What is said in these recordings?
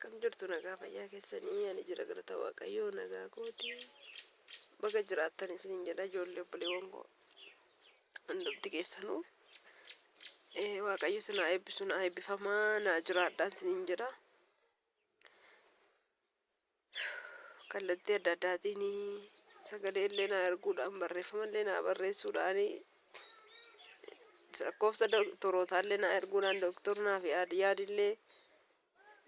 Akkam jirtu nagaa fayyaa keessanii? Ani jira galata Waaqayyoo nagaa kooti. Baga jiraattan isiniin jedha ijoollee obboleewwan koo hundumti keessanuu. Waaqayyo isin haa eebbisu, naa eebbifamaa, naa jiraadhaa isiniin jedha. Kallattii adda addaatiin sagalee illee naa erguudhaan barreeffama illee naa barreessuudhaan lakkoofsa doktorootaa illee naa erguudhaan doktor naaf yaadi yaadillee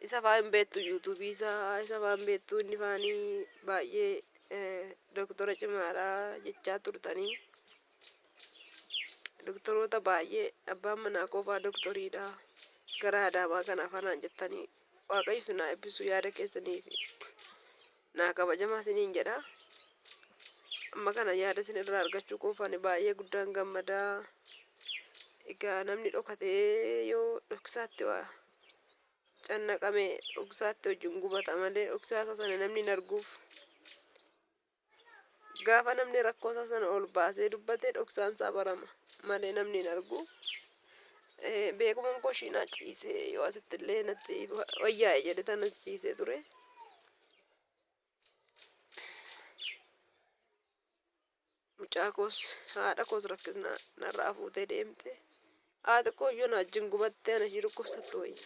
isa faa hin beektu yuutuubii isaa isa faa hin beektu inni faanii baay'ee doktora cimaadha jechaa turtanii. Doktoroota baay'ee abbaan manaa koo faa doktoriidha gara Adaamaa kana fanaan jettanii Waaqayyo isin haa eebbisu yaada keessaniif naa kabajamaa isiniin jedha. Amma kana yaada isin irraa argachuu koof ani baay'ee guddaan gammadaa. Egaa namni dhokatee yoo dhoksaatti waa cannaqame dhoksaatti wajjin gubata malee dhoksaa isaa sana namni hin arguuf. Gaafa namni rakkoo isaa sana ol baasee dubbate dhoksaan isaa barama malee namni hin argu. Beekuman koshiinaa ciisee yoo asitti illee natti wayyaa'e jedhe tanas ciisee ture. Mucaa koos haadha koos rakkisna narraa fuutee deemte. Haati koo iyyuu na wajjin gubattee ana ishii dhukkubsattu wayya.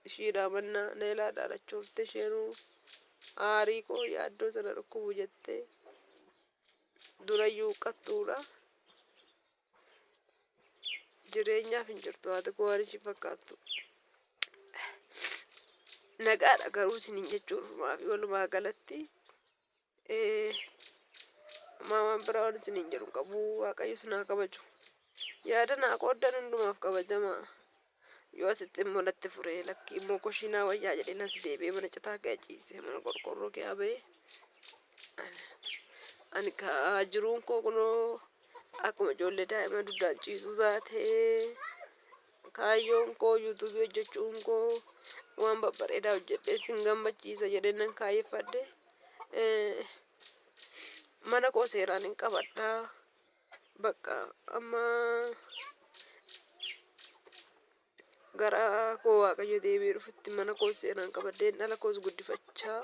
Ishiidhaa mannaa na ilaa daalachoofte isheenuu aarii koo yaaddoo sana dhukkubu jettee durayyuu qattuudha. Jireenyaaf hin jirtu haati koo waan ishii fakkaattu. Nagaadha garuu isiniin jechuudhumaa fi walumaa galatti Ammaa waan biraa waan isiniin jedhu hin qabu. Waaqayyo isin haa kabaju. Yaada naa qooddan hundumaaf kabajamaa. Yoo asitti immoo natti furee lakkii immoo koshiinaa wayyaa jedhee nas deebi'ee mana citaa kee ciisee mana qorqorroo kee ba'ee. Ani kaa jiruun koo kunoo akkuma ijoollee daa'ima dugdaan ciisuu taatee kaayyoon koo yuutuubii hojjechuun koo waan babbareedaa hojjedhee sin gammachiisa jedhee nan kaayyeffadhe. Mana koo seeraan hin qabadha. Bakka amma gara koo Waaqayyo deebi'ee dhufutti mana koo seeraan qabadheen dhala koos guddifachaa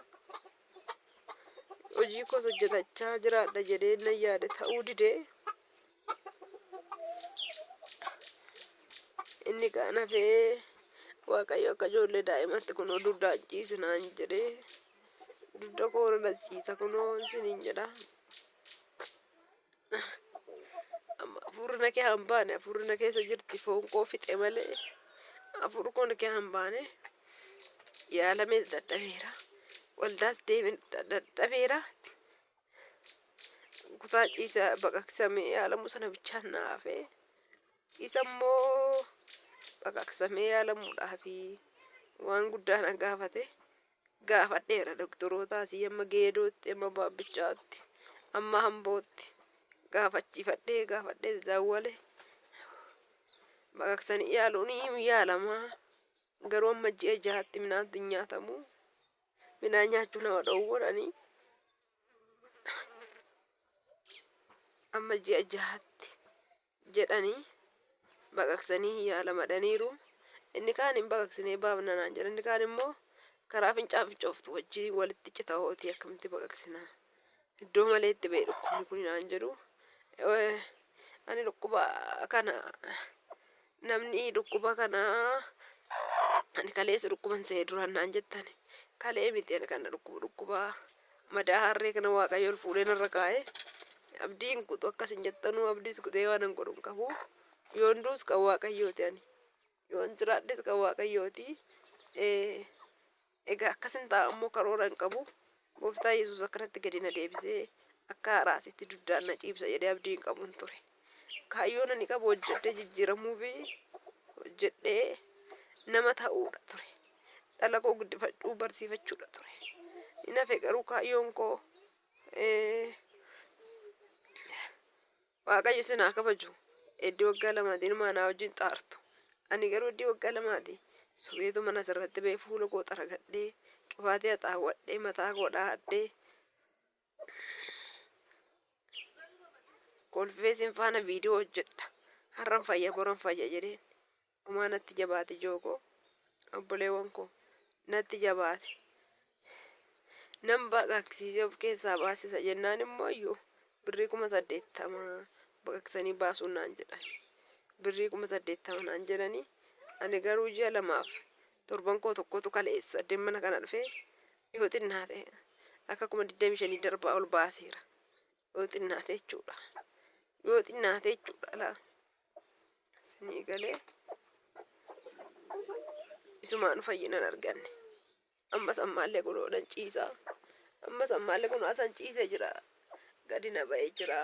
hojii koos hojjetachaa jiraadha jedhee nan yaade ta'uu dide. Inni kaan hafee Waaqayyo akka ijoollee daa'imatti kunoo dugdaan ciisi naan jedhee dugda koo na ciisa kunoo isiniin jedha. Amma hafuurri na keessa hin baane hafuurri na keessa jirti foon koo fixe malee hafuurri koo na keessa hin baane yaalamees dadhabeera waldaas deemee dadhabeera kutaa ciisa baqaqsamee yaalamuu sana bichaan na hafe isa immoo baqaqsamee yaalamuudhaaf waan guddaa na gaafate. Gaafadheera doktoroota asii amma Geedootti, amma Baabbichaatti, amma Ambootti gaafachiifadhee gaafadhee dawwale. Baqaqsanii yaaluun ni yaalama. Garuu amma ji'a jahatti midhaantu hin nyaatamu. Midhaan nyaachuu nama dhowwadhanii. Amma ji'a jahatti jedhanii baqaqsanii yaalamadhaniiru. Inni kaan hin baqaqsinee baafna naan jedha. Inni kaan immoo karaa fincaan fincooftu wajjin walitti cita hootii akkamitti baqaqsina. Iddoo malee itti ba'e dhukkubni kun naan jedhu. Ani dhukkuba kana namni dhukkuba kana ani kaleessa dhukkuban se'e duraan naan jettani. Kalee miti ani kana dhukkubu dhukkuba Madaa harree kana Waaqayyo ol fuudhee narra kaa'e. Abdii hin kutu akkas hin jettanuu abdiis kutee waan hin godhu hin qabu. Yoon du'us kan Waaqayyooti ani. Yoon jiraadhes kan Waaqayyooti. Egaa akkasin ta'a immoo karoora hin qabu. Gooftaa Yesuus akkanatti gadi na deebisee akka haaraasitti duddaan na ciibsa jedhee abdii hin qabun ture. Kaayyoon ani qabu hojjedhee jijjiiramuu fi hojjedhee nama ta'uudha ture. Dhala koo guddifadhuu barsiifachuudha ture. Hin hafe garuu kaayyoon koo Waaqayyo isin haa kabaju. Eddii waggaa lamaatiin inumaa naa wajjin xaartu. Ani garuu eddii waggaa lamaati. Sobeetu mana asirratti ba'ee fuula koo xaragadhee qibaatii haxaawwadhee mataa koo dhahadhee kolfee isin faana viidiyoo hojjedha. Har'an fayya boran fayya jedheen. Homaa natti jabaate ijoo koo. Obboleewwan koo. Natti jabaate. Nan baqaqsiisee of keessaa baasisa jennaan immoo iyyuu birrii 80,000 baqaqsanii baasuun naan jedhan. Birrii 80,000 naan jedhanii ani garuu ji'a lamaaf torban koo tokkotu kaleessa addeen mana kana dhufee yoo xinnaate akka 25,000 darbaa ol baaseera. Yoo xinnaate jechuudha. Yoo xinnaate jechuudha laa. Sinii galee isumaan fayyinan arganne. Ammas ammaallee kunoo nan ciisaa. Ammas ammaallee kunoo asan ciisee jira. Gadi na ba'ee jira.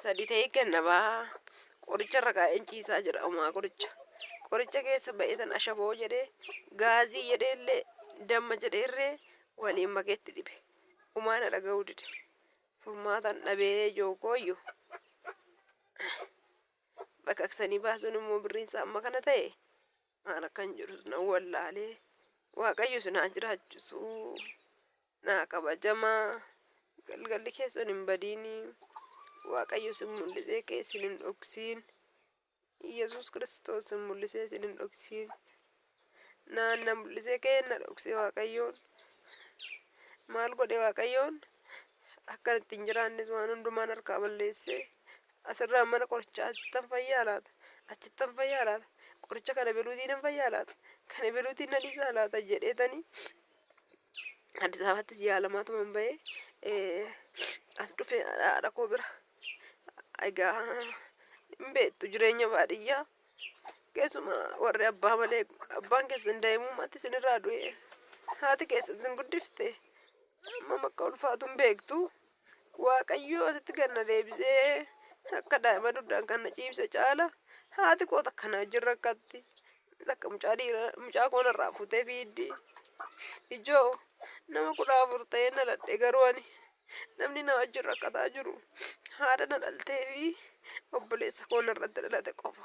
Sadi ta'ee gad na ba'a. Qoricha irra kaa'een ciisaa jira homaa qoricha. Qoricha keessa ba'ee tan ashaboo jedhee gaazii jedhee illee damma jedhee illee waliin makeetti dhibe. Homaa na dhaga'uu dide. Furmaatan dhabee jookooyyu. Baqaqsanii baasuun immoo birriin isaa amma kana ta'e maal akkan jedhus nan wallaalee. Waaqayyo isin haa jiraachisu. Naa kabajamaa. Galgalli keessan hin badiini. Waaqayyo isin mul'isee kee isin hin dhoksiin. Yesuus Kiristoos isin mul'isee isin hin dhoksiin. Naan na mul'isee kee na dhoksee Waaqayyoon. Maal godhe Waaqayyoon? Akkan ittiin jiraannes waan hundumaan harkaa balleessee asirraa mana qorichaa asittan fayyaa laata? Achittan fayyaa laata? Qoricha kana beluutiin hin fayyaa laata? Kana beluutiin na dhiisaa laata jedheetanii Addis Ababaattis yaalamaa tuman bahee as dhufe haadha koo bira. Egaa hin beektu jireenya baadiyyaa keessumaa warri abbaa malee abbaan keessan daa'imummaatti isinirraa du'e haati keessan isin guddifte hammam akka ulfaatu hin beektu. Waaqayyo asitti gad na deebisee akka daa'ima dugdaan kan na ciibse caala haati koo takka na wajjin rakkatti. Takka mucaa dhiira mucaa koo narraa fuutee fiiddi. Ijoo nama 14 ta'ee na ladhe garuu ani namni na wajjin rakkataa jiru haadha na dhaltee fi obboleessa koo narratti dhalate qofa.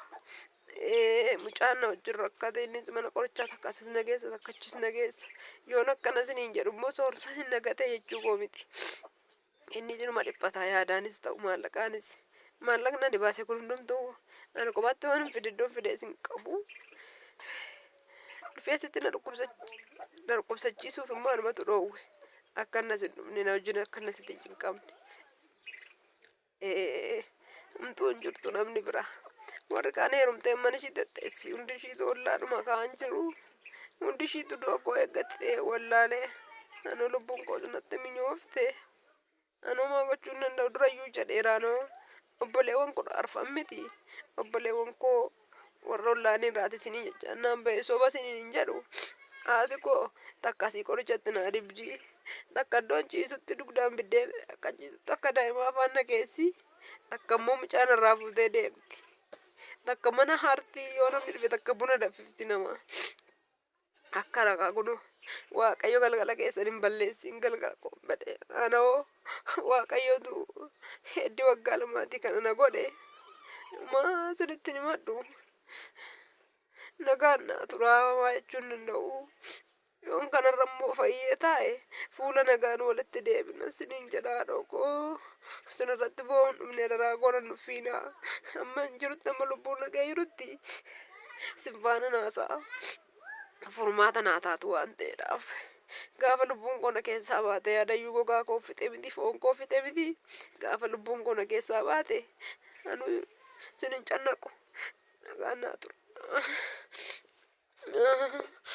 Mucaan na wajjin rakkate innis mana qorichaa takka asis na geessa takka achis na geessa. Yoon akkana isiniin jedhu immoo soorsaan hin nagate jechuu koo miti. Inni isinuma dhiphataa yaadaanis ta'u maallaqaanis. Maallaqni ani baase kun hundumtuu ani kophaatti waan hin fide iddoon fide isin qabu. Dhufee asitti na dhukkubsachiisuuf immoo anumatu dhoowwe. Akka inni as hin dhufne na wajjin akka inni asitti hin cinqamne. Homtuu hin jirtu namni biraa. Warri kaan heerumtee mana ishii tetteessi. Hundi ishiitu ollaadhuma kaan jiru. Hundi ishiitu du'a koo eeggatti ta'e wallaalee. Anoo lubbuun koos natti minyoofte. Anoo maa gochuu hin danda'u durayyuu jedheera anoo obboleewwan 14 miti. Obboleewwan koo warra ollaanii irraati isinii jechaa naan ba'e soba isiniin hin jedhu. Haati koo takka asii qorichatti naa dibdi. Takka iddoon ciisutti dugdaan biddeen akka ciisutti akka daa'imaa afaan na keessi. Takka immoo mucaa narraa fuutee deemti. Takka mana haarti yoo namni dhufe takka buna danfifti nama. Akka ragaa kun Waaqayyo galgala keessan hin balleessiin galgala koo badhe. Anoo Waaqayyotu heddi waggaa lamaatii kana na godhe. Maa sirriitti hin himadhu. Nagaan naa turaa maa jechuu hin danda'u. Yoon kanarra immoo fayyee taa'e fuula nagaan walitti deebina siniin jedha haadhoo koo. Sinirratti boo'uun dhumne daraa koo nan dhuffiina. Amma hin jirutti amma lubbuun nagee jirutti sin faana naasa'a. Furmaata naa taatu waan ta'eedhaaf. Gaafa lubbuun koo na keessaa baate yaadayyuu gogaa koo fixe miti foon koo fixe miti. Gaafa lubbuun koo na keessaa baate anu sin hin cannaqu. Nagaan naa tura.